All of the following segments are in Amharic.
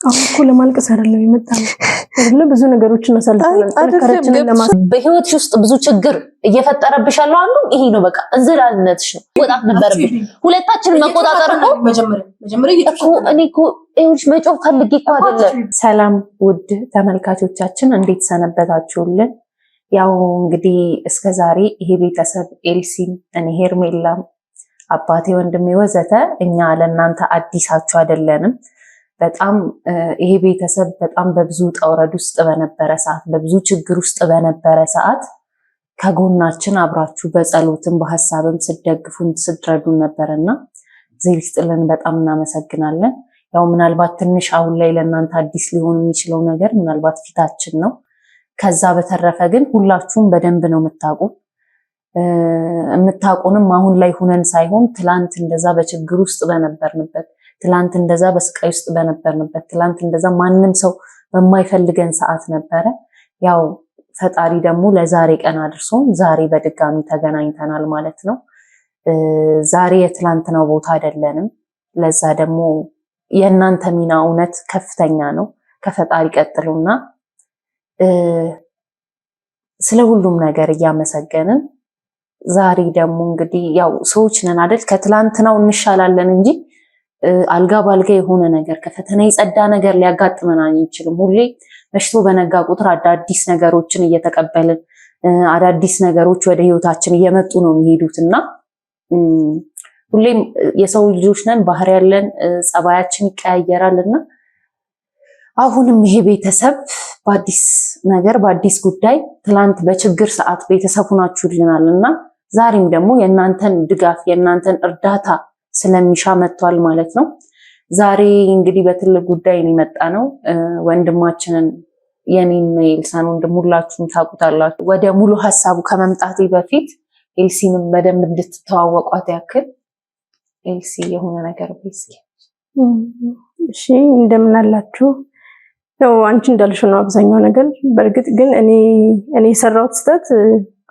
አሁን እኮ ለማልቀስ አይደለም የመጣነው አይደለ? ብዙ ነገሮችን አሳልፈናል። ጥንካሬያችንን በህይወትሽ ውስጥ ብዙ ችግር እየፈጠረብሽ ያለው አንዱ ይሄ ነው። በቃ እንዝላልነትሽ ነው። ወጣት ነበረብሽ። ሁለታችንን መቆጣጠር እኮ እኮ እኔ እኮ ይኸውልሽ መጮህ ፈልጌ እኮ አይደለም። ሰላም ውድ ተመልካቾቻችን እንዴት ሰነበታችሁልን? ያው እንግዲህ እስከ ዛሬ ይሄ ቤተሰብ ኤልሲም፣ እኔ ሄርሜላም፣ አባቴ፣ ወንድሜ ወዘተ እኛ ለእናንተ አዲሳችሁ አይደለንም። በጣም ይሄ ቤተሰብ በጣም በብዙ ውጣ ውረድ ውስጥ በነበረ ሰዓት፣ በብዙ ችግር ውስጥ በነበረ ሰዓት ከጎናችን አብራችሁ በጸሎትም በሀሳብም ስትደግፉን ስትረዱን ነበርና እግዜር ይስጥልን፣ በጣም እናመሰግናለን። ያው ምናልባት ትንሽ አሁን ላይ ለእናንተ አዲስ ሊሆን የሚችለው ነገር ምናልባት ፊታችን ነው። ከዛ በተረፈ ግን ሁላችሁም በደንብ ነው የምታውቁ የምታውቁንም አሁን ላይ ሁነን ሳይሆን ትላንት እንደዛ በችግር ውስጥ በነበርንበት፣ ትላንት እንደዛ በስቃይ ውስጥ በነበርንበት፣ ትላንት እንደዛ ማንም ሰው በማይፈልገን ሰዓት ነበረ። ያው ፈጣሪ ደግሞ ለዛሬ ቀን አድርሶን ዛሬ በድጋሚ ተገናኝተናል ማለት ነው። ዛሬ የትላንትናው ቦታ አይደለንም። ለዛ ደግሞ የእናንተ ሚና እውነት ከፍተኛ ነው ከፈጣሪ ቀጥሎና ስለ ሁሉም ነገር እያመሰገንን ዛሬ ደግሞ እንግዲህ ያው ሰዎች ነን አይደል? ከትላንትናው እንሻላለን እንጂ አልጋ ባልጋ የሆነ ነገር ከፈተና የጸዳ ነገር ሊያጋጥመን አይችልም። ሁሌ መሽቶ በነጋ ቁጥር አዳዲስ ነገሮችን እየተቀበልን አዳዲስ ነገሮች ወደ ህይወታችን እየመጡ ነው የሚሄዱት እና ሁሌም የሰው ልጆች ነን፣ ባህሪ ያለን ጸባያችን ይቀያየራል እና አሁንም ይሄ ቤተሰብ በአዲስ ነገር በአዲስ ጉዳይ ትላንት በችግር ሰዓት ቤተሰብ ሁናችሁልናል እና ዛሬም ደግሞ የእናንተን ድጋፍ የእናንተን እርዳታ ስለሚሻ መጥቷል ማለት ነው። ዛሬ እንግዲህ በትልቅ ጉዳይ የመጣ ነው። ወንድማችንን የኔን የኤልሳን ወንድም ሁላችሁም ታውቁታላችሁ። ወደ ሙሉ ሀሳቡ ከመምጣቴ በፊት ኤልሲንም በደንብ እንድትተዋወቋት ያክል ኤልሲ የሆነ ነገር በይ እስኪ። እሺ እንደምን አላችሁ? ያው አንቺ እንዳልሽው ነው አብዛኛው ነገር። በእርግጥ ግን እኔ የሰራሁት ስህተት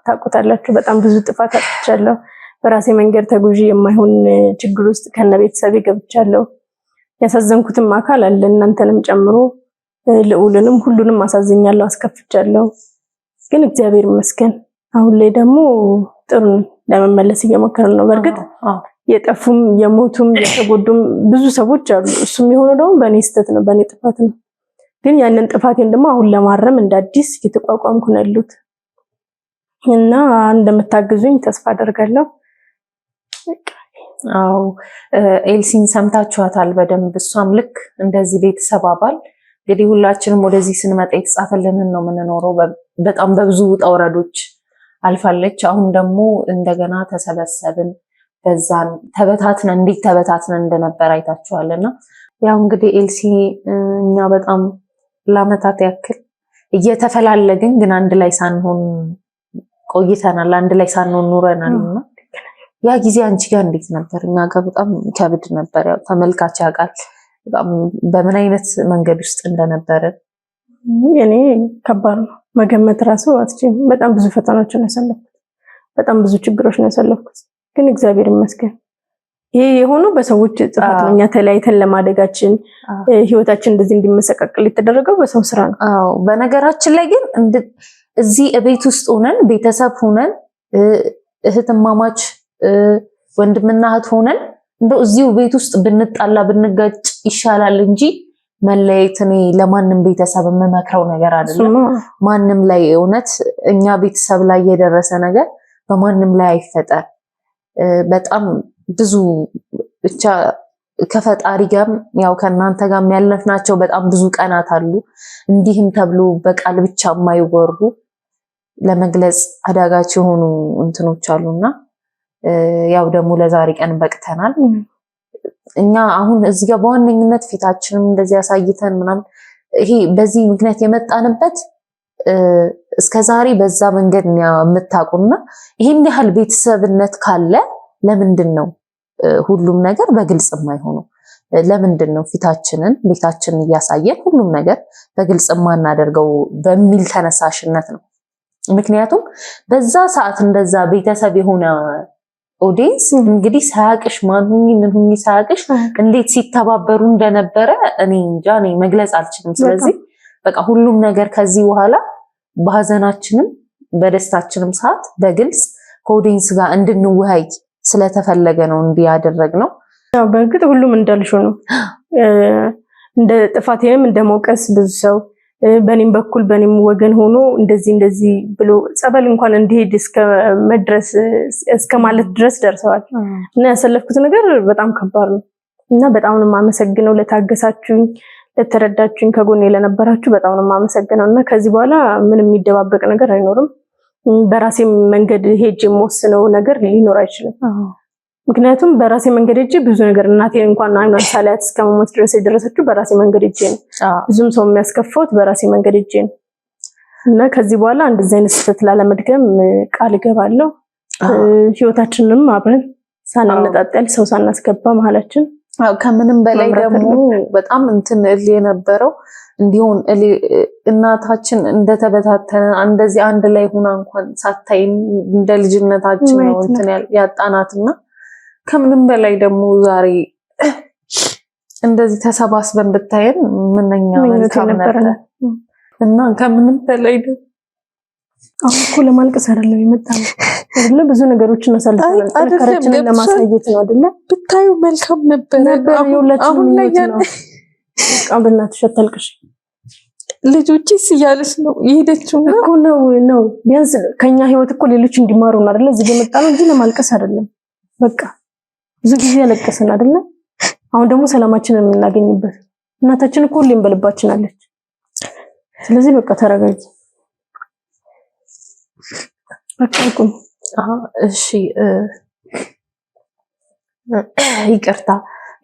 ታውቁታላችሁ። በጣም ብዙ ጥፋት አጥፍቻለሁ። በራሴ መንገድ ተጉዤ የማይሆን ችግር ውስጥ ከነ ቤተሰቤ ገብቻለሁ። ያሳዘንኩትም አካል አለ፣ እናንተንም ጨምሮ ልዑልንም፣ ሁሉንም አሳዝኛለሁ፣ አስከፍቻለሁ። ግን እግዚአብሔር ይመስገን አሁን ላይ ደግሞ ጥሩ ለመመለስ እየሞከርን ነው። በእርግጥ የጠፉም የሞቱም የተጎዱም ብዙ ሰዎች አሉ። እሱም የሆነው ደግሞ በእኔ ስህተት ነው፣ በእኔ ጥፋት ነው። ግን ያንን ጥፋቴን ደግሞ አሁን ለማረም እንደ አዲስ እየተቋቋምኩ ነው ያሉት እና እንደምታግዙኝ ተስፋ አደርጋለሁ። አዎ ኤልሲን ሰምታችኋታል በደንብ። እሷም ልክ እንደዚህ ቤተሰብ አባል እንግዲህ ሁላችንም ወደዚህ ስንመጣ የተጻፈልንን ነው የምንኖረው። በጣም በብዙ ውጣ ውረዶች አልፋለች። አሁን ደግሞ እንደገና ተሰበሰብን። በዛን ተበታትነን እንዴት ተበታትነን እንደነበር አይታችኋልና ያው እንግዲህ ኤልሲ እኛ በጣም ለአመታት ያክል እየተፈላለግን ግን አንድ ላይ ሳንሆን ቆይተናል። አንድ ላይ ሳንሆን ኑረናል እና ያ ጊዜ አንቺ ጋር እንዴት ነበር? እኛ ጋር በጣም ከብድ ነበር። ያው ተመልካች ያውቃል በጣም በምን አይነት መንገድ ውስጥ እንደነበረ። እኔ ከባድ ነው መገመት ራሱ አትችይም። በጣም ብዙ ፈተናዎች ነው ያሳለፍኩት። በጣም ብዙ ችግሮች ነው ያሳለፍኩት። ግን እግዚአብሔር ይመስገን ይሄ የሆነው በሰዎች ጥፋት ነው። እኛ ተለያይተን ለማደጋችን ህይወታችን እንደዚህ እንዲመሰቃቀል የተደረገው በሰው ስራ ነው። አዎ በነገራችን ላይ ግን እዚህ እቤት ውስጥ ሆነን ቤተሰብ ሆነን እህትማማች ወንድምና እህት ሆነን እንደው እዚሁ ቤት ውስጥ ብንጣላ ብንጋጭ ይሻላል እንጂ መለየት እኔ ለማንም ቤተሰብ የምመክረው ነገር አይደለም። ማንም ላይ እውነት እኛ ቤተሰብ ላይ የደረሰ ነገር በማንም ላይ አይፈጠር። በጣም ብዙ ብቻ ከፈጣሪ ጋርም ያው ከእናንተ ጋርም ያለፍናቸው በጣም ብዙ ቀናት አሉ። እንዲህም ተብሎ በቃል ብቻ የማይወሩ ለመግለጽ አዳጋች የሆኑ እንትኖች አሉና ያው ደግሞ ለዛሬ ቀን በቅተናል። እኛ አሁን እዚህ ጋር በዋነኝነት ፊታችንም እንደዚህ አሳይተን ምናምን ይሄ በዚህ ምክንያት የመጣንበት እስከ ዛሬ በዛ መንገድ የምታውቁና ይሄን ያህል ቤተሰብነት ካለ ለምንድን ነው ሁሉም ነገር በግልጽ የማይሆነው? ለምንድን ነው ፊታችንን ቤታችንን እያሳየን ሁሉም ነገር በግልጽ የማናደርገው በሚል ተነሳሽነት ነው። ምክንያቱም በዛ ሰዓት እንደዛ ቤተሰብ የሆነ Audience እንግዲህ ሳያቅሽ ማን ሁኚ ምን ሁኚ ሳያቅሽ እንዴት ሲተባበሩ እንደነበረ እኔ እንጃ፣ እኔ መግለጽ አልችልም። ስለዚህ በቃ ሁሉም ነገር ከዚህ በኋላ በሀዘናችንም በደስታችንም ሰዓት በግልጽ ከ audience ጋር እንድንወያይ ስለተፈለገ ነው እንዲህ ያደረግነው። ያው በእርግጥ ሁሉም እንዳልሽው ነው። እንደ ጥፋቴንም እንደ መውቀስ ብዙ ሰው በእኔም በኩል በእኔም ወገን ሆኖ እንደዚህ እንደዚህ ብሎ ጸበል እንኳን እንዲሄድ እስከ መድረስ እስከ ማለት ድረስ ደርሰዋል። እና ያሳለፍኩት ነገር በጣም ከባድ ነው እና በጣም ነው የማመሰግነው ለታገሳችሁኝ፣ ለተረዳችሁኝ፣ ከጎኔ ለነበራችሁ በጣም ነው የማመሰግነው። እና ከዚህ በኋላ ምንም የሚደባበቅ ነገር አይኖርም። በራሴ መንገድ ሄጄ የምወስነው ነገር ሊኖር አይችልም። ምክንያቱም በራሴ መንገድ ሄጄ ብዙ ነገር እናቴን እንኳን አይኗን ሳላያት እስከ መሞት ድረስ የደረሰችው በራሴ መንገድ ሄጄ ነው። ብዙም ሰው የሚያስከፋውት በራሴ መንገድ ሄጄ ነው እና ከዚህ በኋላ እንደዚህ አይነት ስህተት ላለመድገም ቃል እገባለሁ። ህይወታችንንም አብረን ሳንነጣጠል ሰው ሳናስገባ መሀላችን ከምንም በላይ ደግሞ በጣም እንትን እል የነበረው እንዲሆን እናታችን እንደተበታተነ እንደዚህ አንድ ላይ ሁና እንኳን ሳታይን እንደ ልጅነታችን ነው እንትን ያጣናትና ከምንም በላይ ደግሞ ዛሬ እንደዚህ ተሰባስበን ብታየን ምንኛ መልካም ነበር። እና ከምንም በላይ ደግሞ አሁን እኮ ለማልቀስ አይደለም የመጣነው አይደለ? ብዙ ነገሮችን አሳልፈናል። ጥንካሬያችንን ለማሳየት ነው አይደለ? ብታዩ መልካም ነበር። አሁን ላይ ነው። በቃ በእናትሽ አታልቅሽ። ልጆቼስ እያለች ነው የሄደችው እኮ ነው ነው። ቢያንስ ከኛ ህይወት እኮ ሌሎች እንዲማሩ ነው አይደለ? እዚህ የመጣነው እንጂ ለማልቀስ አይደለም። በቃ ብዙ ጊዜ ያለቀስን አይደለ? አሁን ደግሞ ሰላማችንን የምናገኝበት እናታችን እኮ ሁሌም በልባችን አለች። ስለዚህ በቃ ተረጋጊ። በቃ ይቁም። እሺ ይቅርታ።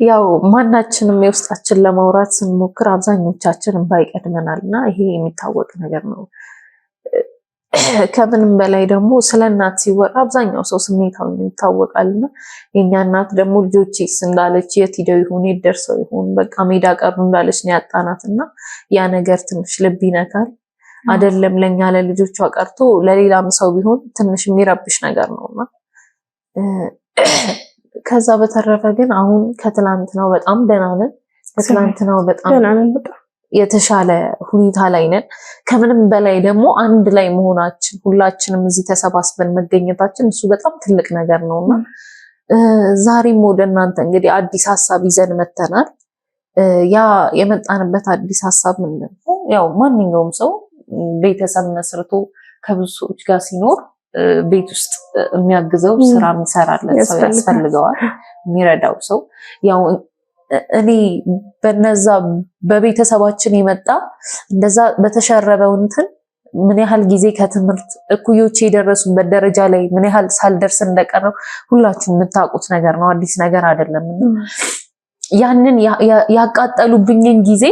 ያው ማናችንም የውስጣችን ለማውራት ስንሞክር አብዛኞቻችን እንባ ይቀድመናል እና ይሄ የሚታወቅ ነገር ነው። ከምንም በላይ ደግሞ ስለ እናት ሲወራ አብዛኛው ሰው ስሜታዊ ይታወቃል እና የእኛ እናት ደግሞ ልጆቼስ እንዳለች የት ሂደው ይሆን የት ደርሰው ይሆን በቃ ሜዳ ቀሩ እንዳለች ነው ያጣናት እና ያ ነገር ትንሽ ልብ ይነካል። አይደለም ለኛ ለልጆቿ ቀርቶ ለሌላም ሰው ቢሆን ትንሽ የሚረብሽ ነገር ነውና ከዛ በተረፈ ግን አሁን ከትላንትናው በጣም ደህና ነን። ከትላንትናው በጣም የተሻለ ሁኔታ ላይ ነን። ከምንም በላይ ደግሞ አንድ ላይ መሆናችን ሁላችንም እዚህ ተሰባስበን መገኘታችን እሱ በጣም ትልቅ ነገር ነውና ዛሬም ወደ እናንተ እንግዲህ አዲስ ሀሳብ ይዘን መተናል። ያ የመጣንበት አዲስ ሀሳብ ምንድን ነው? ያው ማንኛውም ሰው ቤተሰብ መስርቶ ከብዙ ሰዎች ጋር ሲኖር ቤት ውስጥ የሚያግዘው ስራ የሚሰራለት ሰው ያስፈልገዋል፣ የሚረዳው ሰው። ያው እኔ በነዛ በቤተሰባችን የመጣ እንደዛ በተሸረበው እንትን ምን ያህል ጊዜ ከትምህርት እኩዮቼ የደረሱበት ደረጃ ላይ ምን ያህል ሳልደርስ እንደቀረው ሁላችሁም የምታውቁት ነገር ነው፣ አዲስ ነገር አይደለም። ያንን ያቃጠሉብኝን ጊዜ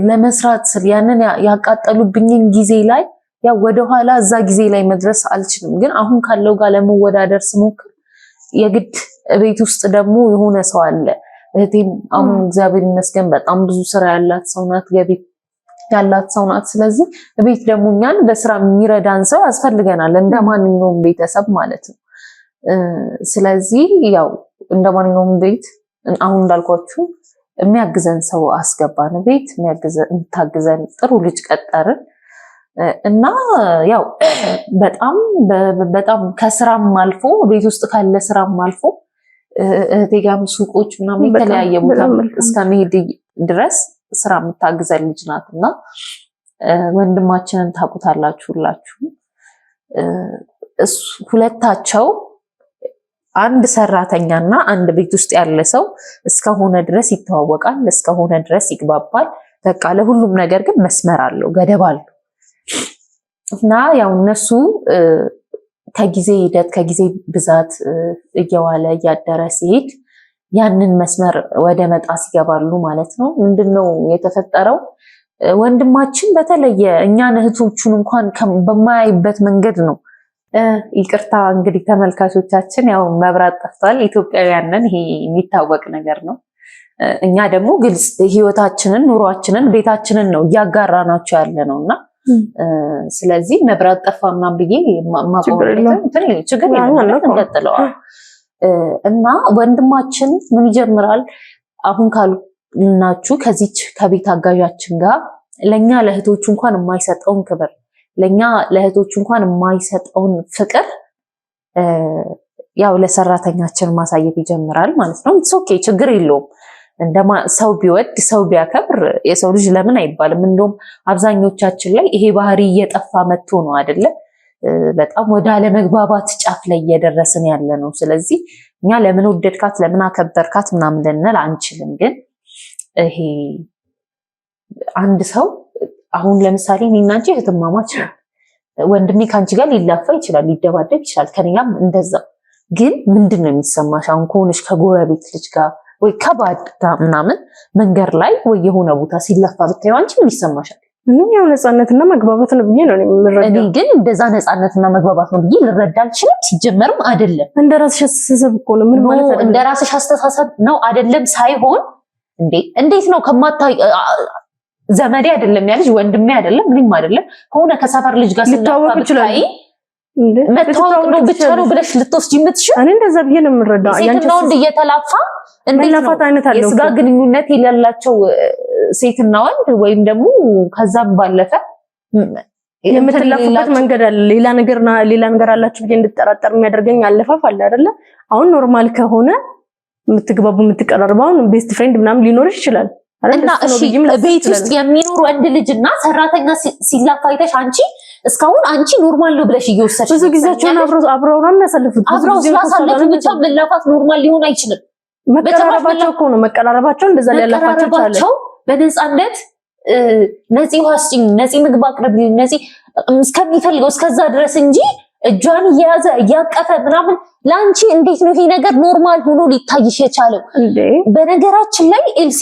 ለመስራት ስል ያንን ያቃጠሉብኝን ጊዜ ላይ ያው ወደኋላ እዛ ጊዜ ላይ መድረስ አልችልም፣ ግን አሁን ካለው ጋር ለመወዳደር ስሞክር የግድ ቤት ውስጥ ደግሞ የሆነ ሰው አለ። እህቴም አሁን እግዚአብሔር ይመስገን በጣም ብዙ ስራ ያላት ሰው ናት፣ ገቢ ያላት ሰው ናት። ስለዚህ ቤት ደግሞ እኛን በስራ የሚረዳን ሰው ያስፈልገናል፣ እንደ ማንኛውም ቤተሰብ ማለት ነው። ስለዚህ ያው እንደ ማንኛውም ቤት አሁን እንዳልኳችሁ የሚያግዘን ሰው አስገባን ቤት፣ የምታግዘን ጥሩ ልጅ ቀጠርን እና ያው በጣም በጣም ከስራም አልፎ ቤት ውስጥ ካለ ስራም አልፎ እህቴ ጋርም ሱቆች ምናምን የተለያየ ቦታ እስከመሄድ ድረስ ስራ የምታግዘን ልጅ ናት እና ወንድማችንን ታውቁታላችሁ ሁላችሁም። ሁለታቸው አንድ ሰራተኛና አንድ ቤት ውስጥ ያለ ሰው እስከሆነ ድረስ ይተዋወቃል፣ እስከሆነ ድረስ ይግባባል። በቃ ለሁሉም ነገር ግን መስመር አለው፣ ገደብ አለው እና ያው እነሱ ከጊዜ ሂደት ከጊዜ ብዛት እየዋለ እያደረ ሲሄድ ያንን መስመር ወደ መጣስ ይገባሉ ማለት ነው። ምንድነው የተፈጠረው? ወንድማችን በተለየ እኛን እህቶቹን እንኳን በማያይበት መንገድ ነው። ይቅርታ እንግዲህ ተመልካቾቻችን፣ ያው መብራት ጠፍቷል። ኢትዮጵያውያን ነን፣ ይሄ የሚታወቅ ነገር ነው። እኛ ደግሞ ግልጽ ህይወታችንን፣ ኑሯችንን፣ ቤታችንን ነው እያጋራናቸው ያለ ነው እና ስለዚህ መብራት ጠፋ ምናምን ብዬ ችግር የለም እንቀጥለዋል። እና ወንድማችን ምን ይጀምራል አሁን ካልናችሁ ከዚች ከቤት አጋዣችን ጋር ለእኛ ለእህቶቹ እንኳን የማይሰጠውን ክብር፣ ለእኛ ለእህቶቹ እንኳን የማይሰጠውን ፍቅር ያው ለሰራተኛችን ማሳየት ይጀምራል ማለት ነው። It's okay፣ ችግር የለውም። እንደማ ሰው ቢወድ ሰው ቢያከብር የሰው ልጅ ለምን አይባልም። እንደውም አብዛኞቻችን ላይ ይሄ ባህሪ እየጠፋ መጥቶ ነው አይደለ? በጣም ወደ አለመግባባት ጫፍ ላይ እየደረስን ያለ ነው። ስለዚህ እኛ ለምን ወደድካት ለምን አከበርካት ምናምን ልንል አንችልም። ግን ይሄ አንድ ሰው አሁን ለምሳሌ እኔና አንቺ እህትማማች ነው። ወንድሜ ከአንቺ ጋር ሊላፋ ይችላል፣ ሊደባደብ ይችላል። ከኔ ጋርም እንደዛ። ግን ምንድን ነው የሚሰማሽ አሁን ከሆነች ከጎረቤት ልጅ ጋር ወይ ከባድ ጋር ምናምን መንገድ ላይ ወይ የሆነ ቦታ ሲላፋ ብታየው አንቺ ምን ይሰማሻል? ምንም፣ ያው ነፃነትና መግባባት ነው ብዬ ነው የምረዳው። እኔ ግን እንደዛ ነፃነትና መግባባት ነው ብዬ ልረዳ አልችልም። ሲጀመርም አይደለም። እንደ ራስሽ አስተሳሰብ እኮ ነው። ምን ማለት አይደለም። እንደ ራስሽ አስተሳሰብ ነው አይደለም ሳይሆን እንዴ እንዴት ነው ከማታ ዘመዴ አይደለም ያ ልጅ ወንድሜ አይደለም ምንም አይደለም ከሆነ ከሰፈር ልጅ ጋር ሊተዋወቅ ይችላል። መተዋወቅ ነው ብቻ ነው ብለሽ ልትወስጂ የምትችይው? እኔ እንደዛ ብዬ ነው የምረዳው። ሴትና ወንድ እየተላፋ እንዴት ነው የስጋ ግንኙነት የሌላቸው ሴትና ወንድ ወይም ደግሞ ከዛም ባለፈ የምትላፉበት መንገድ አለ። ሌላ ነገር ሌላ ነገር አላችሁ ብዬ እንድጠራጠር የሚያደርገኝ አለፋፍ አለ አይደለ? አሁን normal ከሆነ የምትግባቡ የምትቀራርበው አሁን best friend ምናምን ሊኖርሽ ይችላል። እና እሺ ቤት ውስጥ የሚኖር ወንድ ልጅ እና ሰራተኛ ሲላፋ አይተሽ አንቺ እስካሁን አንቺ normal ነው ብለሽ እየወሰድሽ ብዙ ጊዜያቸውን አብረው ነው የሚያሳልፉት። አብረው ስላሳለፉ ብቻ መላፋት normal ሊሆን አይችልም። መቀራረባቸው እኮ ነው መቀራረባቸው እንደዛ ሊያላፋቸው ቻለ። በነፃነት ነፂ ውሃ ስጪኝ፣ ነፂ ምግብ አቅርብልኝ፣ ነፂ እስከሚፈልገው እስከዛ ድረስ እንጂ እጇን እየያዘ እያቀፈ ምናምን ለአንቺ እንዴት ነው ይሄ ነገር normal ሆኖ ሊታይሽ የቻለው? በነገራችን ላይ ኤልሲ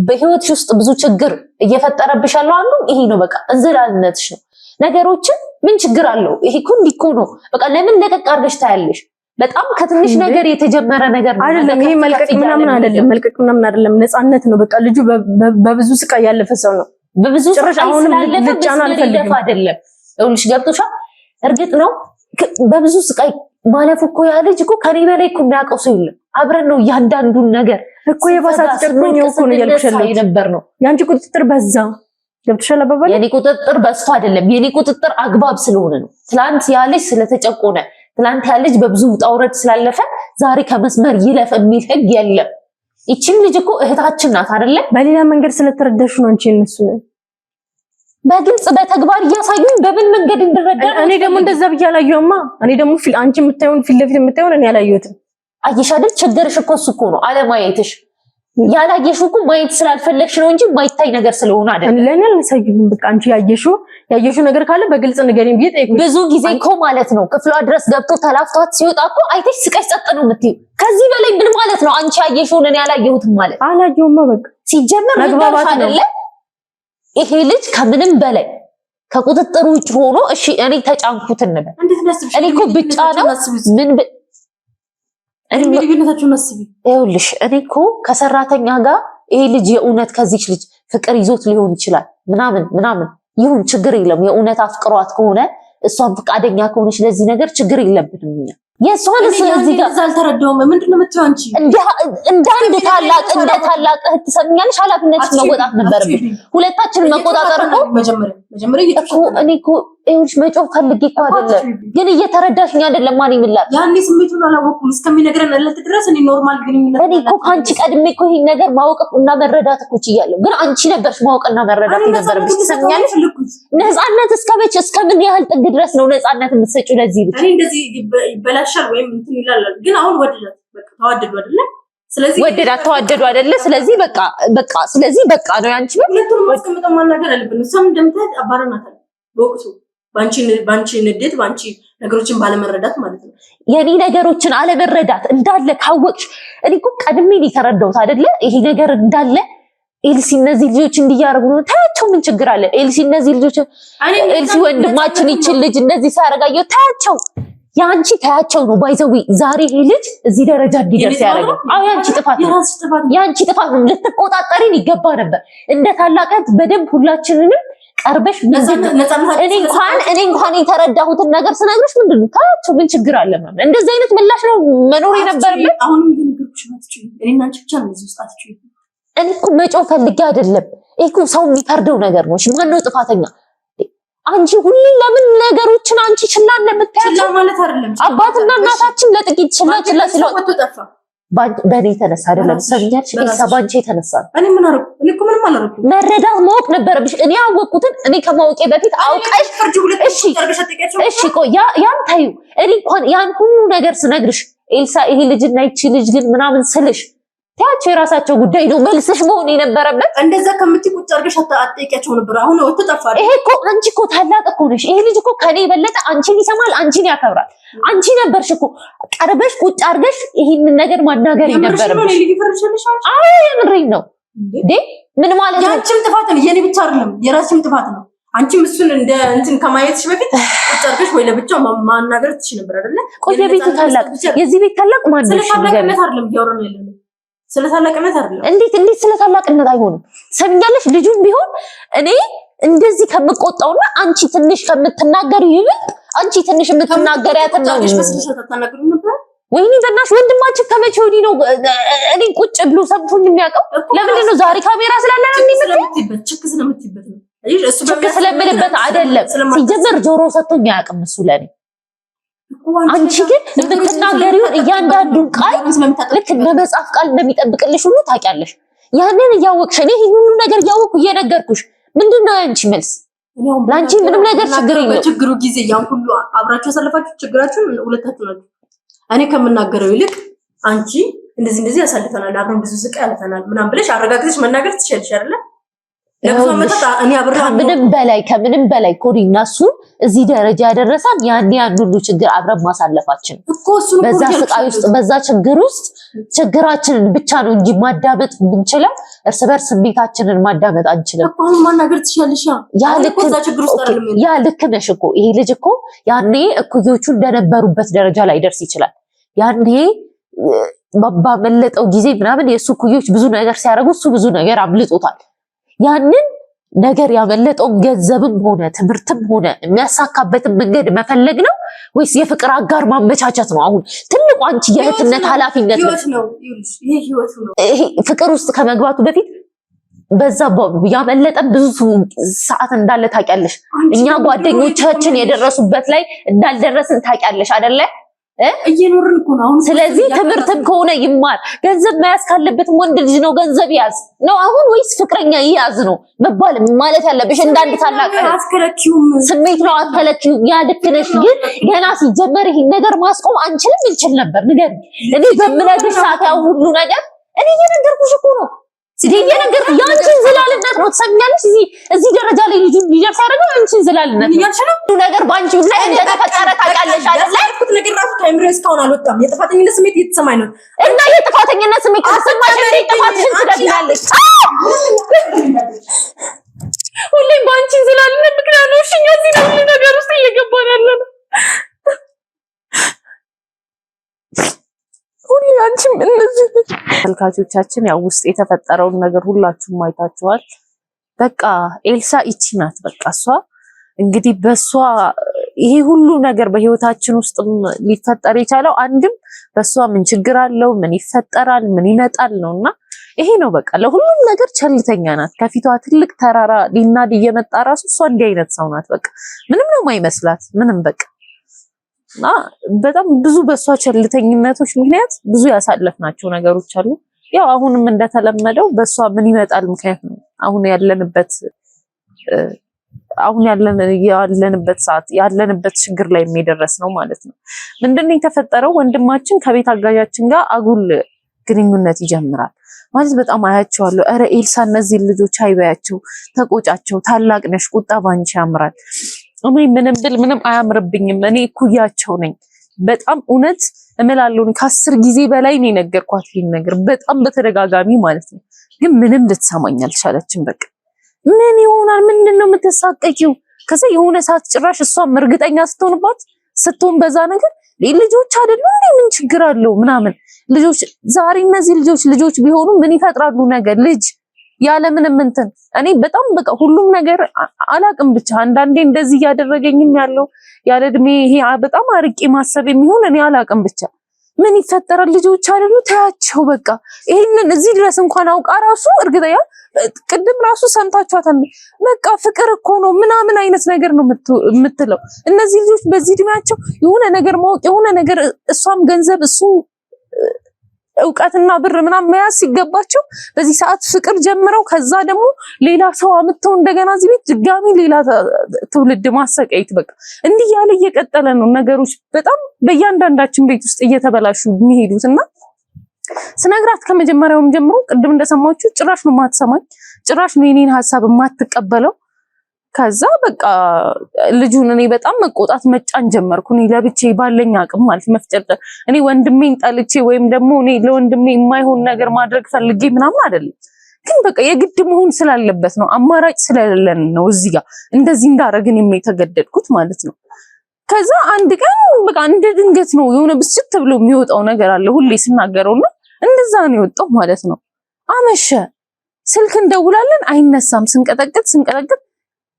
በህይወትሽ ውስጥ ብዙ ችግር እየፈጠረብሽ ያለው አንዱ ይሄ ነው። በቃ እንዝላልነትሽ ነው። ነገሮችን ምን ችግር አለው ይሄ እኮ እንዲህ እኮ ነው በቃ ለምን ለቀቅ አድርገሽ ታያለሽ? በጣም ከትንሽ ነገር የተጀመረ ነገር ነው አይደለም። ይሄ መልቀቅ ምናምን አይደለም፣ መልቀቅ ምናምን አይደለም፣ ነፃነት ነው። በቃ ልጁ በብዙ ስቃይ ያለፈ ሰው ነው። በብዙ ስቃይ ስላለፈ አልፈልግም አይደለም። ይኸውልሽ ገብቶሻል። እርግጥ ነው በብዙ ስቃይ ማለፉ እኮ ያ ልጅ እኮ ከኔ በላይ እኮ የሚያውቀው ሰው የለም። አብረን ነው እያንዳንዱን ነገር እኮ የባሰ አትጨቁኝ እኮ ነው እያልኩሽ ያለሁት የነበር ነው። የአንቺ ቁጥጥር በዛ። ገብቶሻል አባባል። የኔ ቁጥጥር በዝቶ አይደለም፣ የኔ ቁጥጥር አግባብ ስለሆነ ነው። ትላንት ያ ልጅ ስለተጨቆነ፣ ትላንት ያ ልጅ በብዙ ውጣ ውረድ ስላለፈ ዛሬ ከመስመር ይለፍ የሚል ህግ የለም። ይቺም ልጅ እኮ እህታችን ናት አይደለ? በሌላ መንገድ ስለተረዳሽ ነው አንቺ እነሱ በግልጽ በተግባር እያሳዩኝ በምን መንገድ እንድረዳ። እኔ ደግሞ እንደዛ ብዬ አላየሁማ። እኔ ደግሞ አንቺ የምታየውን ፊት ለፊት የምታየውን እኔ አላየሁትም። አየሽ አይደል? ችግርሽ እኮ እሱ እኮ ነው፣ አለማየትሽ። ያላየሽው እኮ ማየት ስላልፈለግሽ ነው እንጂ የማይታይ ነገር ስለሆነ አይደለም። ለእኔ አላሳዩኝም። በቃ አንቺ ያየሽው ነገር ካለ በግልጽ ንገሪኝ ብዬ ጠየቅኩሽ። ብዙ ጊዜ እኮ ማለት ነው ክፍሏ ድረስ ገብቶ ተላፍቷት ሲወጣ እኮ አይተሽ ስቀሽ ጸጥ ነው የምትይው። ከዚህ በላይ ምን ማለት ነው? አንቺ ያየሽውን እኔ አላየሁትም ማለት አላየሁማ። በቃ ሲጀመር መግባባት አይደለ ይሄ ልጅ ከምንም በላይ ከቁጥጥር ውጭ ሆኖ እሺ፣ እኔ ተጫንኩት እንበል። እኔ እኮ ብጫ ነው ምን ይኸውልሽ፣ እኔ እኮ ከሰራተኛ ጋር ይሄ ልጅ የእውነት ከዚች ልጅ ፍቅር ይዞት ሊሆን ይችላል ምናምን ምናምን ይሁን ችግር የለም። የእውነት አፍቅሯት ከሆነ እሷን ፈቃደኛ ከሆነች ለዚህ ነገር ችግር የለብንም እኛ። የእሷን እዚህ ጋር አልተረዳሁም። ምንድን ነው የምትይው አንቺ? እንደ አንድ ታላቅ እንደ ታላቅ እህት ትሰሚኛለሽ፣ ኃላፊነትሽን መወጣት ነበረብሽ። ሁለታችንን መቆጣጠር እኮ እኮ እኔ እኮ ይኸውልሽ መጮህ ፈልጌ እኮ አይደለም፣ ግን እየተረዳሽኝ አይደለም። ማን ይምላል? ያኔ ስሜቱን አላወኩም እስከሚነግረን ዕለት ድረስ እኔ normal ግንኙነት እኔ እኮ ከአንቺ ቀድሜ እኮ ይሄን ነገር ማወቅ እና መረዳት እኮ ችያለሁ፣ ግን አንቺ ነበርሽ ማወቅና መረዳት የነበረብሽ። ትሰሚኛለሽ? ነፃነት እስከ መቼ እስከ ምን ያህል ጥግ ድረስ ነው ነፃነት የምትሰጪው ለዚህ ልጅ? እኔ እንደዚህ ይበላሻል ወይም እንትን ይላል፣ ግን አሁን ወደዳት፣ በቃ ተዋደዱ አይደለ? ስለዚህ ወደዳት ተዋደዱ አይደለ? ስለዚህ በቃ በቃ ስለዚህ በቃ ነው ያንቺ። ሁለቱንም አስቀምጠን ማናገር አለብን። እሷም እንደምታያት አባረናታል በወቅቱ ባንቺ ንዴት ባንቺ ነገሮችን ባለመረዳት ማለት ነው። የኔ ነገሮችን አለመረዳት እንዳለ ካወቅሽ፣ እኔ እኮ ቀድሜ ነው የተረዳሁት አይደለ? ይሄ ነገር እንዳለ ኤልሲ እነዚህ ልጆች እንዲያደርጉ ነው። ታያቸው፣ ምን ችግር አለ? ኤልሲ እነዚህ ልጆች ኤልሲ ወንድማችን ይችን ልጅ እንደዚህ ሲያደርጋየው ታያቸው፣ የአንቺ ታያቸው ነው by the way ዛሬ ይሄ ልጅ እዚህ ደረጃ እንዲደርስ ያደረገው አዎ የአንቺ ጥፋት ነው። የአንቺ ጥፋት ነው። ልትቆጣጠሪን ይገባ ነበር። እንደ ታላቀት በደንብ ሁላችንንም ቀርበሽ እኔ እንኳን የተረዳሁትን ነገር ስነግርሽ ምንድን ነው ታያቸው፣ ምን ችግር አለ? እንደዚህ አይነት ምላሽ ነው መኖር የነበረበት። አሁንም እየነገርኩሽ ነው። እኔና አንቺ ብቻ ነው እዚህ ውስጥ አትችይም። እኔ እኮ መጮህ ፈልጌ አይደለም። ይሄ እኮ ሰው የሚፈርደው ነገር ነው። እሺ ማነው ጥፋተኛ? አንቺ ሁሉ ለምን ነገሮችን አንቺ ችላ እንደምታያቸው ማለት አይደለም። አባትና እናታችን ለጥቂት ችላ ችላ ሲለው በእኔ የተነሳ አይደለም። ሰምኛልሽ? ኤልሳ ባንቺ የተነሳ ነው። እኔ ምን አደረኩ? እኔ እኮ ምንም አላደረኩም። መረዳት ማወቅ ነበረብሽ። እኔ ያወቅኩትን እኔ ከማወቄ በፊት አውቀሽ። እሺ፣ እሺ፣ ቆይ ያን ታዩ። እኔ እንኳን ያን ሁሉ ነገር ስነግርሽ ኤልሳ ይሄ ልጅና ይቺ ልጅ ግን ምናምን ስልሽ ታያቸው የራሳቸው ጉዳይ ነው መልስሽ መሆን የነበረበት። እንደዛ ከምትይ ቁጭ አድርገሽ አትጠይቂያቸው ነበር። አሁን ወጥቶ ጠፋ። ይሄ እኮ አንቺ እኮ ታላቅ እኮ ነሽ። ይሄ ልጅ እኮ ከኔ የበለጠ አንቺን ይሰማል፣ አንቺን ያከብራል። አንቺ ነበርሽ እኮ ቀርበሽ ቁጭ አድርገሽ ይሄንን ነገር ማናገር የነበረብሽ። አዎ የምሬን ነው እንዴ። ምን ማለት ነው? የአንቺም ጥፋት ነው፣ የኔ ብቻ አይደለም፣ የራስሽም ጥፋት ነው። አንቺም እሱን እንደ እንትን ከማየትሽ በፊት ቁጭ አድርገሽ ወይ ለብቻው ማናገር ትችይ ነበር አይደለ? ቆይ የቤቱ ታላቅ የዚህ ቤት ታላቅ ማን ነው? ስለ ታላቅነት አይደለም እያወራን ያለነው ስለ ታላቅነት አይደለም። እንዴት እንዴት ስለ ታላቅነት አይሆንም? ሰምኛለሽ? ልጁም ቢሆን እኔ እንደዚህ ከምቆጣውና አንቺ ትንሽ ከምትናገሪው ይበልጥ አንቺ ትንሽ የምትናገሪያትን ነው። ወይኔ በእናትሽ ወንድማችን ከመቼ ወዲህ ነው እኔ ቁጭ ብሎ ሰምቶኝ የሚያውቀው? ለምንድን ነው ዛሬ ካሜራ ስላለ ነው የሚመጣው? ችክ ስለምትይበት ነው። ችክ ስለምልበት አይደለም። ሲጀመር ጆሮ ሰጥቶኝ አያውቅም እሱ ለኔ። አንቺ ግን የምትናገሪውን እያንዳንዱን ቃል ልክ እንደ መጽሐፍ ቃል እንደሚጠብቅልሽ ሁሉ ታውቂያለሽ። ያንን እያወቅሽ እኔ ይሄን ሁሉ ነገር እያወቅኩ እየነገርኩሽ ምንድን ነው ያንቺ መልስ? ለአንቺ ምንም ነገር ችግር የለውም። በችግሩ ጊዜ ያን ሁሉ አብራችሁ ያሳለፋችሁ ችግራችሁን ሁለታችሁ ናችሁ። እኔ ከምናገረው ይልቅ አንቺ እንደዚህ እንደዚህ ያሳልፈናል፣ አብረን ብዙ ስቃይ ያልፈናል ምናምን ብለሽ አረጋግጠሽ መናገር ትችያለሽ አይደለ? ከምንም በላይ ኮሪ እና እሱን እዚህ ደረጃ ያደረሰን ያን ያን ሁሉ ችግር አብረን ማሳለፋችን በዛ ስቃይ ውስጥ በዛ ችግር ውስጥ ችግራችንን ብቻ ነው እንጂ ማዳመጥ የምንችለው እርስ በርስ ስሜታችንን ማዳመጥ አንችልም። ማናገር ትችያለሽ። ያ ልክ ነሽ እኮ ይሄ ልጅ እኮ ያኔ እኩዮቹ እንደነበሩበት ደረጃ ላይ ደርስ ይችላል። ያኔ ባመለጠው ጊዜ ምናምን የእሱ እኩዮች ብዙ ነገር ሲያደርጉ እሱ ብዙ ነገር አምልጦታል። ያንን ነገር ያመለጠውን ገንዘብም ሆነ ትምህርትም ሆነ የሚያሳካበትን መንገድ መፈለግ ነው ወይስ የፍቅር አጋር ማመቻቸት ነው? አሁን ትልቁ አንቺ የእህትነት ኃላፊነት ነው። ፍቅር ውስጥ ከመግባቱ በፊት በዛ ያመለጠን ብዙ ሰዓት እንዳለ ታውቂያለሽ። እኛ ጓደኞቻችን የደረሱበት ላይ እንዳልደረስን ታውቂያለሽ አይደለ? እየኖርን እኮ ነው አሁን። ስለዚህ ትምህርትም ከሆነ ይማር፣ ገንዘብ መያዝ ካለበትም ወንድ ልጅ ነው ገንዘብ ያዝ ነው አሁን ወይስ ፍቅረኛ ይያዝ ነው መባል ማለት ያለብሽ? እንዳንድ ታላቅ ስሜት ነው አትከለኪውም። ያ ልክ ነሽ፣ ግን ገና ሲጀመር ይሄን ነገር ማስቆም አንችልም። እንችል ነበር። ንገሪኝ። እኔ በምነግርሽ ሰዓት ያው ሁሉ ነገር እኔ እየነገርኩሽ እኮ ነው እየነገርኩሽ የአንቺን ዝላልነት ነው። ትሰሚኛለሽ? እዚህ ደረጃ ላይ ልጁ ሊደርስ ያደረገው የአንቺን ዝላልነት ነው። ሁሉ ነገር በአንቺ ምክንያት እንደተፈጠረ ታውቂያለሽ አይደል? ያልኩት ነገር ራሱ ከአእምሮዬ እስካሁን አልወጣም። የጥፋተኝነት ስሜት እየተሰማኝ ነው። እና የጥፋተኝነት ስሜት ከተሰማሽ እንዴት ጥፋትሽን ትደግሚያለሽ? ሁሌም በአንቺ ዝላልነት ምክንያት ነው። እሺ እኛ እዚህ ነው ሁሉ ነገር ውስጥ እየገባን ያለነው። ሁሌ አንቺም እንደዚህ ተመልካቾቻችን ያው ውስጥ የተፈጠረውን ነገር ሁላችሁም አይታችኋል። በቃ ኤልሳ ይቺ ናት። በቃ እሷ እንግዲህ በሷ ይሄ ሁሉ ነገር በህይወታችን ውስጥ ሊፈጠር የቻለው አንድም በሷ ምን ችግር አለው፣ ምን ይፈጠራል፣ ምን ይመጣል ነውና ይሄ ነው በቃ። ለሁሉም ነገር ቸልተኛ ናት። ከፊቷ ትልቅ ተራራ ሊናድ እየመጣ ራሱ እሷ እንዲህ አይነት ሰው ናት። በቃ ምንም ነው ማይመስላት ምንም በቃ እና በጣም ብዙ በእሷ ቸልተኝነቶች ምክንያት ብዙ ያሳለፍናቸው ነገሮች አሉ። ያው አሁንም እንደተለመደው በእሷ ምን ይመጣል ምክንያት ነው አሁን ያለንበት አሁን ያለንበት ሰዓት ያለንበት ችግር ላይ የሚደረስ ነው ማለት ነው። ምንድነው የተፈጠረው? ወንድማችን ከቤት አጋዣችን ጋር አጉል ግንኙነት ይጀምራል ማለት በጣም አያቸዋለሁ። ኧረ ኤልሳ እነዚህን ልጆች አይበያቸው፣ ተቆጫቸው፣ ታላቅ ነሽ፣ ቁጣ ባንቺ ያምራል። እኔ ምንም ብል ምንም አያምርብኝም። እኔ እኩያቸው ነኝ። በጣም እውነት እምላለሁ ከ10 ጊዜ በላይ ነው የነገርኳት ይሄን ነገር በጣም በተደጋጋሚ ማለት ነው። ግን ምንም ልትሰማኝ አልቻለችም። በቃ ምን ይሆናል? ምንድን ነው የምትሳቀቂው? ከዛ የሆነ ሰዓት ጭራሽ እሷም እርግጠኛ ስትሆንባት ስትሆን በዛ ነገር ልጆች አይደሉ እንዴ ምን ችግር አለው ምናምን ልጆች ዛሬ እነዚህ ልጆች ልጆች ቢሆኑ ምን ይፈጥራሉ? ነገር ልጅ ያለምንም እንትን እኔ በጣም በቃ ሁሉም ነገር አላቅም። ብቻ አንዳንዴ እንደዚህ እያደረገኝም ያለው ያለ እድሜ ይሄ በጣም አርቄ ማሰብ የሚሆን እኔ አላቅም። ብቻ ምን ይፈጠራል? ልጆች አይደሉ ተያቸው በቃ። ይሄንን እዚህ ድረስ እንኳን አውቃ ራሱ እርግጠኛ ቅድም ራሱ ሰምታችኋታል። በቃ ፍቅር እኮ ነው ምናምን አይነት ነገር ነው የምትለው። እነዚህ ልጆች በዚህ እድሜያቸው የሆነ ነገር ማወቅ የሆነ ነገር እሷም ገንዘብ እሱ እውቀትና ብር ምናምን መያዝ ሲገባቸው በዚህ ሰዓት ፍቅር ጀምረው ከዛ ደግሞ ሌላ ሰው አምጥተው እንደገና እዚህ ቤት ድጋሚ ሌላ ትውልድ ማሰቃየት፣ በቃ እንዲህ ያለ እየቀጠለ ነው ነገሮች በጣም በእያንዳንዳችን ቤት ውስጥ እየተበላሹ የሚሄዱት። እና ስነግራት ከመጀመሪያውም ጀምሮ ቅድም እንደሰማችሁ ጭራሽ ነው የማትሰማኝ፣ ጭራሽ ነው የኔን ሀሳብ የማትቀበለው። ከዛ በቃ ልጁን እኔ በጣም መቆጣት መጫን ጀመርኩ። እኔ ለብቼ ባለኝ አቅም ማለት መፍጨርጨር፣ እኔ ወንድሜን ጠልቼ ወይም ደግሞ እኔ ለወንድሜ የማይሆን ነገር ማድረግ ፈልጌ ምናምን አይደለም፣ ግን በቃ የግድ መሆን ስላለበት ነው፣ አማራጭ ስለሌለን ነው እዚህ ጋር እንደዚህ እንዳረግን የተገደድኩት ማለት ነው። ከዛ አንድ ቀን በቃ እንደ ድንገት ነው የሆነ ብስጭት ተብሎ የሚወጣው ነገር አለ ሁሌ ስናገረውና እንደዛ ነው የወጣው ማለት ነው። አመሸ፣ ስልክ እንደውላለን አይነሳም። ስንቀጠቅጥ ስንቀጠቅጥ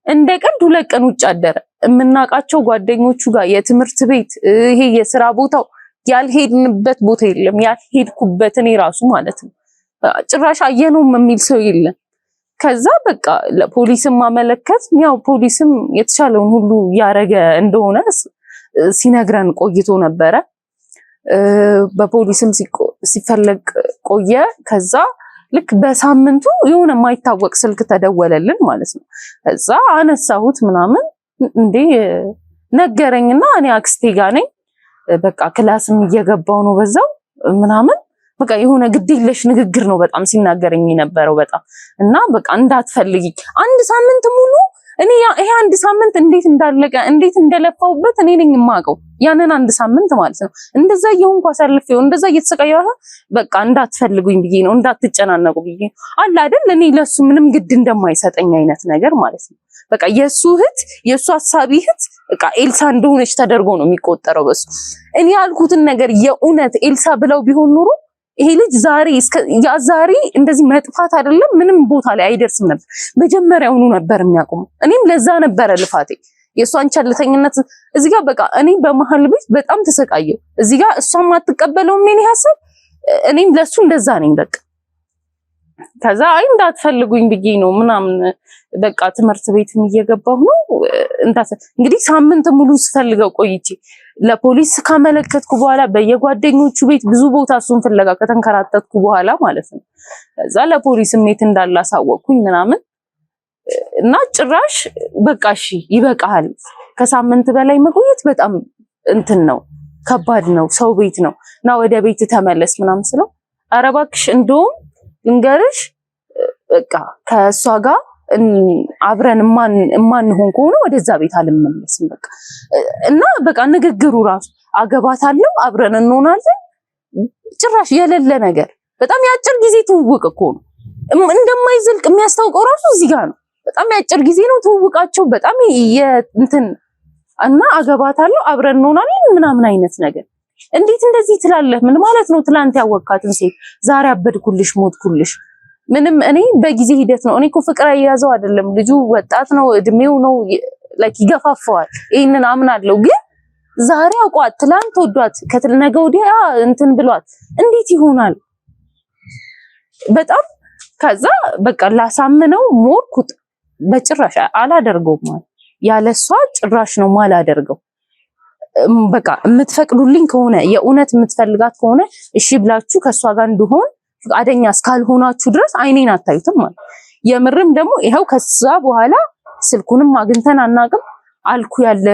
እንደ ቀልድ 2 ቀን ውጭ አደረ። የምናውቃቸው ጓደኞቹ ጋር የትምህርት ቤት ይሄ የስራ ቦታው ያልሄድንበት ቦታ የለም። ያልሄድኩበት እኔ ራሱ ማለት ነው። ጭራሽ አየነውም የሚል ሰው የለም። ከዛ በቃ ለፖሊስም ማመለከት፣ ያው ፖሊስም የተቻለውን ሁሉ ያረገ እንደሆነ ሲነግረን ቆይቶ ነበረ። በፖሊስም ሲፈለግ ቆየ። ከዛ ልክ በሳምንቱ የሆነ የማይታወቅ ስልክ ተደወለልን ማለት ነው። ከዛ አነሳሁት ምናምን፣ እንዴ ነገረኝና እኔ አክስቴ ጋ ነኝ፣ በቃ class ም እየገባው ነው በዛው ምናምን፣ በቃ የሆነ ግዴለሽ ንግግር ነው በጣም ሲናገረኝ የነበረው በጣም። እና በቃ እንዳትፈልጊኝ አንድ ሳምንት ሙሉ። እኔ ይሄ አንድ ሳምንት እንዴት እንዳለቀ እንዴት እንደለፋውበት እኔ ነኝ የማውቀው። ያንን አንድ ሳምንት ማለት ነው እንደዛ እየሆንኩ አሳልፌው እንደዛ እየተሰቃየሁ በቃ እንዳትፈልጉኝ ብዬ ነው፣ እንዳትጨናነቁ ብዬ ነው አለ አይደል፣ እኔ ለሱ ምንም ግድ እንደማይሰጠኝ አይነት ነገር ማለት ነው። በቃ የሱ እህት፣ የሱ አሳቢ እህት በቃ ኤልሳ እንደሆነች ተደርጎ ነው የሚቆጠረው በሱ። እኔ ያልኩትን ነገር የእውነት ኤልሳ ብለው ቢሆን ኑሮ ይሄ ልጅ ዛሬ ያ ዛሬ እንደዚህ መጥፋት አይደለም ምንም ቦታ ላይ አይደርስም ነበር። መጀመሪያውኑ ነበር የሚያቆመው። እኔም ለዛ ነበረ ልፋቴ። የእሷን ቸልተኝነት እዚህ ጋር በቃ እኔ በመሀል ቤት በጣም ተሰቃየሁ። እዚህ ጋር እሷም አትቀበለውም የኔ ሀሳብ፣ እኔም ለሱ እንደዛ ነኝ በቃ። ከዛ አይ እንዳትፈልጉኝ ብዬ ነው ምናምን፣ በቃ ትምህርት ቤትም እየገባሁ ነው። እንግዲህ ሳምንት ሙሉ ስፈልገው ቆይቼ ለፖሊስ ካመለከትኩ በኋላ በየጓደኞቹ ቤት ብዙ ቦታ እሱን ፍለጋ ከተንከራተትኩ በኋላ ማለት ነው። ከዛ ለፖሊስም የት እንዳለ አሳወቅኩኝ ምናምን። እና ጭራሽ በቃ እሺ ይበቃሃል፣ ከሳምንት በላይ መቆየት በጣም እንትን ነው፣ ከባድ ነው፣ ሰው ቤት ነው እና ወደ ቤት ተመለስ ምናምን ስለው ኧረ እባክሽ እንደውም ልንገርሽ በቃ ከእሷ ጋር አብረን እማንሆን ከሆነ ወደዛ ቤት አልመለስም። በቃ እና በቃ ንግግሩ ራሱ አገባታለሁ አብረን እንሆናለን፣ ጭራሽ የሌለ ነገር። በጣም የአጭር ጊዜ ትውውቅ እኮ ነው። እንደማይዘልቅ የሚያስታውቀው ራሱ እዚህ ጋር ነው። በጣም የአጭር ጊዜ ነው ትውውቃቸው። በጣም እንትን እና አገባታለሁ አብረን እንሆናለን ምናምን አይነት ነገር። እንዴት እንደዚህ ትላለህ? ምን ማለት ነው? ትላንት ያወካትን ሴት ዛሬ አበድኩልሽ፣ ሞትኩልሽ። ምንም እኔ በጊዜ ሂደት ነው። እኔ እኮ ፍቅር አያያዘው አይደለም። ልጁ ወጣት ነው፣ እድሜው ነው፣ like ይገፋፈዋል። ይሄንን አምናለሁ። ግን ዛሬ አውቋት ትላንት ወዷት ከነገ ወዲያ እንትን ብሏት እንዴት ይሆናል? በጣም ከዛ በቃ ላሳምነው ሞርኩት። በጭራሽ አላደርገውም ማለት ያለሷ ጭራሽ ነው ማላደርገው። በቃ የምትፈቅዱልኝ ከሆነ፣ የእውነት የምትፈልጋት ከሆነ እሺ ብላችሁ ከእሷ ጋር እንድሆን ፈቃደኛ እስካልሆናችሁ ድረስ አይኔን አታዩትም ማለት። የምርም ደግሞ ይኸው ከዛ በኋላ ስልኩንም አግኝተን አናውቅም። አልኩ ያለ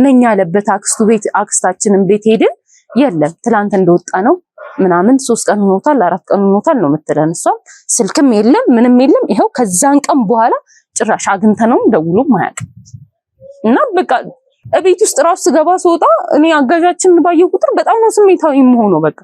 ነኝ ያለበት አክስቱ ቤት አክስታችንን ቤት ሄድን፣ የለም፣ ትላንት እንደወጣ ነው ምናምን፣ 3 ቀን ሆኖታል፣ 4 ቀን ሆኖታል ነው የምትለን። እሷም ስልክም የለም ምንም የለም። ይኸው ከዛን ቀን በኋላ ጭራሽ አግኝተነውም ደውሎም አያውቅም። እና በቃ እቤት ውስጥ ራሱ ስገባ ስወጣ እኔ አጋዣችንን ባየው ቁጥር በጣም ነው ስሜታዊ የምሆነው። በቃ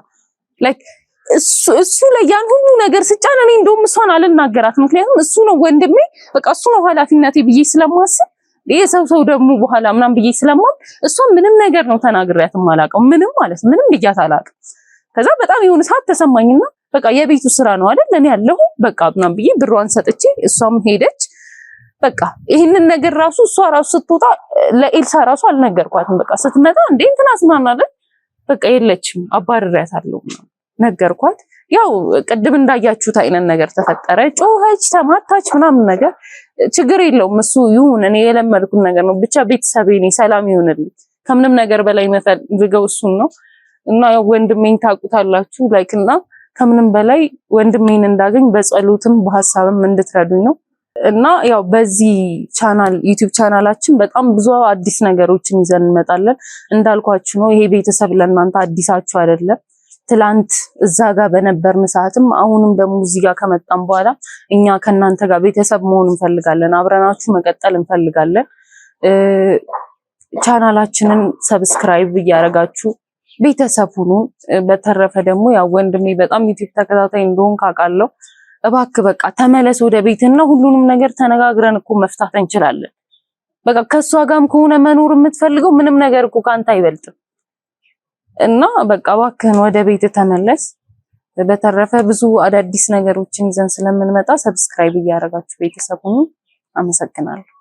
like እሱ ላይ ያን ሁሉ ነገር ስጫን እኔ እንደውም እሷን አልናገራት። ምክንያቱም እሱ ነው ወንድሜ፣ በቃ እሱ ነው ኃላፊነቴ ብዬ ስለማስብ የሰው ሰው ደግሞ በኋላ ምናምን ብዬ ስለማም እሷን ምንም ነገር ነው ተናግሬያት የማላውቀው፣ ምንም ማለት ምንም ብያት አላውቅም። ከዛ በጣም የሆነ ሰዓት ተሰማኝና በቃ የቤቱ ስራ ነው አይደል? እኔ ያለሁ በቃ ምናምን ብዬ ብሯን ሰጥቼ እሷም ሄደች። በቃ ይህንን ነገር ራሱ እሷ ራሱ ስትወጣ ለኤልሳ ራሱ አልነገርኳትም። በቃ ስትመጣ እንዴ እንትና አስማናለች፣ በቃ የለችም፣ አባርሬያታለሁ ምናምን ነገርኳት። ያው ቅድም እንዳያችሁት አይነት ነገር ተፈጠረ። ጮኸች፣ ተማታች ምናምን ነገር። ችግር የለውም እሱ ይሁን፣ እኔ የለመድኩት ነገር ነው። ብቻ ቤተሰቤ እኔ ሰላም ይሁንልኝ። ከምንም ነገር በላይ የምፈልገው እሱን ነው እና ያው ወንድሜን ታውቁታላችሁ like እና ከምንም በላይ ወንድሜን እንዳገኝ በጸሎትም በሀሳብም እንድትረዱኝ ነው። እና ያው በዚህ ቻናል ዩቲዩብ ቻናላችን በጣም ብዙ አዲስ ነገሮችን ይዘን እንመጣለን። እንዳልኳችሁ ነው፣ ይሄ ቤተሰብ ለእናንተ አዲሳችሁ አይደለም። ትላንት እዛ ጋር በነበርን ሰዓትም አሁንም ደግሞ እዚህ ጋር ከመጣን በኋላ እኛ ከእናንተ ጋር ቤተሰብ መሆን እንፈልጋለን። አብረናችሁ መቀጠል እንፈልጋለን። ቻናላችንን subscribe እያደረጋችሁ ቤተሰብ ሁኑ። በተረፈ ደግሞ ያው ወንድሜ በጣም ዩቲዩብ ተከታታይ እንደሆን ካውቃለሁ። እባክህ በቃ ተመለስ ወደ ቤትና ሁሉንም ነገር ተነጋግረን እኮ መፍታት እንችላለን። በቃ ከእሷ ጋርም ከሆነ መኖር የምትፈልገው ምንም ነገር እኮ ከአንተ አይበልጥም። እና በቃ እባክህን ወደ ቤት ተመለስ። በተረፈ ብዙ አዳዲስ ነገሮችን ይዘን ስለምንመጣ subscribe እያደረጋችሁ ቤተሰብ ሁኑ። አመሰግናለሁ።